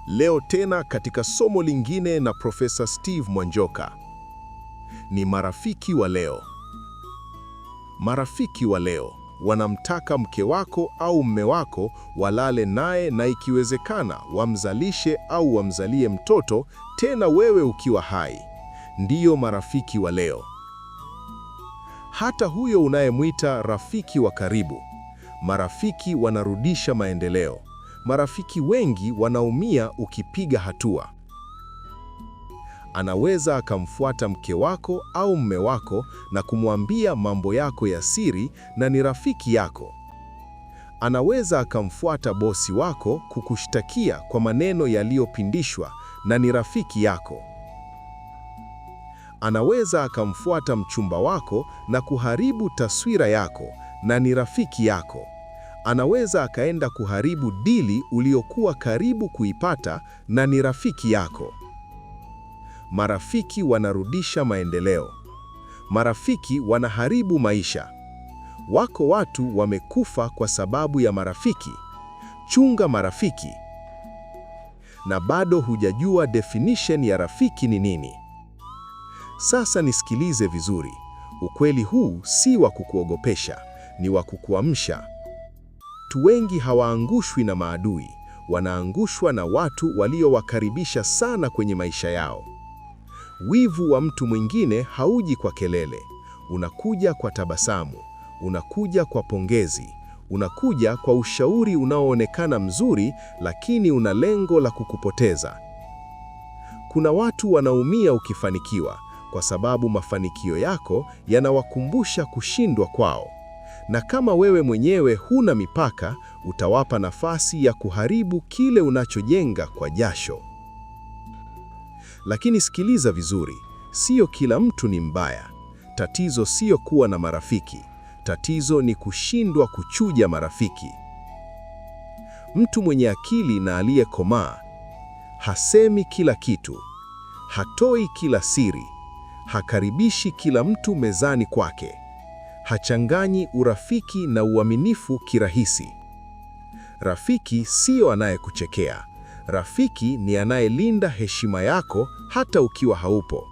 Leo tena katika somo lingine na Profesa Steve Mwanjoka. Ni marafiki wa leo. Marafiki wa leo wanamtaka mke wako au mme wako walale naye na ikiwezekana wamzalishe au wamzalie mtoto, tena wewe ukiwa hai. Ndiyo marafiki wa leo. Hata huyo unayemwita rafiki wa karibu. Marafiki wanarudisha maendeleo. Marafiki wengi wanaumia ukipiga hatua. Anaweza akamfuata mke wako au mme wako na kumwambia mambo yako ya siri na ni rafiki yako. Anaweza akamfuata bosi wako kukushtakia kwa maneno yaliyopindishwa na ni rafiki yako. Anaweza akamfuata mchumba wako na kuharibu taswira yako na ni rafiki yako. Anaweza akaenda kuharibu dili uliokuwa karibu kuipata na ni rafiki yako. Marafiki wanarudisha maendeleo. Marafiki wanaharibu maisha. Wako watu wamekufa kwa sababu ya marafiki. Chunga marafiki. Na bado hujajua definition ya rafiki ni nini. Sasa nisikilize vizuri. Ukweli huu si wa kukuogopesha, ni wa kukuamsha. Watu wengi hawaangushwi na maadui, wanaangushwa na watu waliowakaribisha sana kwenye maisha yao. Wivu wa mtu mwingine hauji kwa kelele, unakuja kwa tabasamu, unakuja kwa pongezi, unakuja kwa ushauri unaoonekana mzuri, lakini una lengo la kukupoteza. Kuna watu wanaumia ukifanikiwa, kwa sababu mafanikio yako yanawakumbusha kushindwa kwao. Na kama wewe mwenyewe huna mipaka, utawapa nafasi ya kuharibu kile unachojenga kwa jasho. Lakini sikiliza vizuri, sio kila mtu ni mbaya. Tatizo sio kuwa na marafiki. Tatizo ni kushindwa kuchuja marafiki. Mtu mwenye akili na aliyekomaa hasemi kila kitu, hatoi kila siri, hakaribishi kila mtu mezani kwake, hachanganyi urafiki na uaminifu kirahisi. Rafiki siyo anayekuchekea. Rafiki ni anayelinda heshima yako hata ukiwa haupo.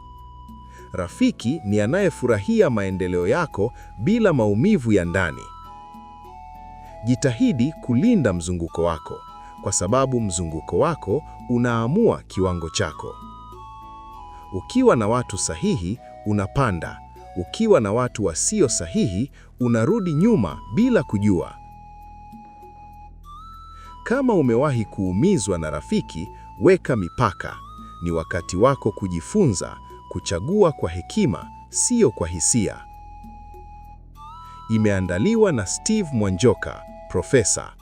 Rafiki ni anayefurahia maendeleo yako bila maumivu ya ndani. Jitahidi kulinda mzunguko wako, kwa sababu mzunguko wako unaamua kiwango chako. Ukiwa na watu sahihi, unapanda. Ukiwa na watu wasio sahihi, unarudi nyuma bila kujua. Kama umewahi kuumizwa na rafiki, weka mipaka. Ni wakati wako kujifunza, kuchagua kwa hekima, sio kwa hisia. Imeandaliwa na Steve Mwanjoka, Profesa.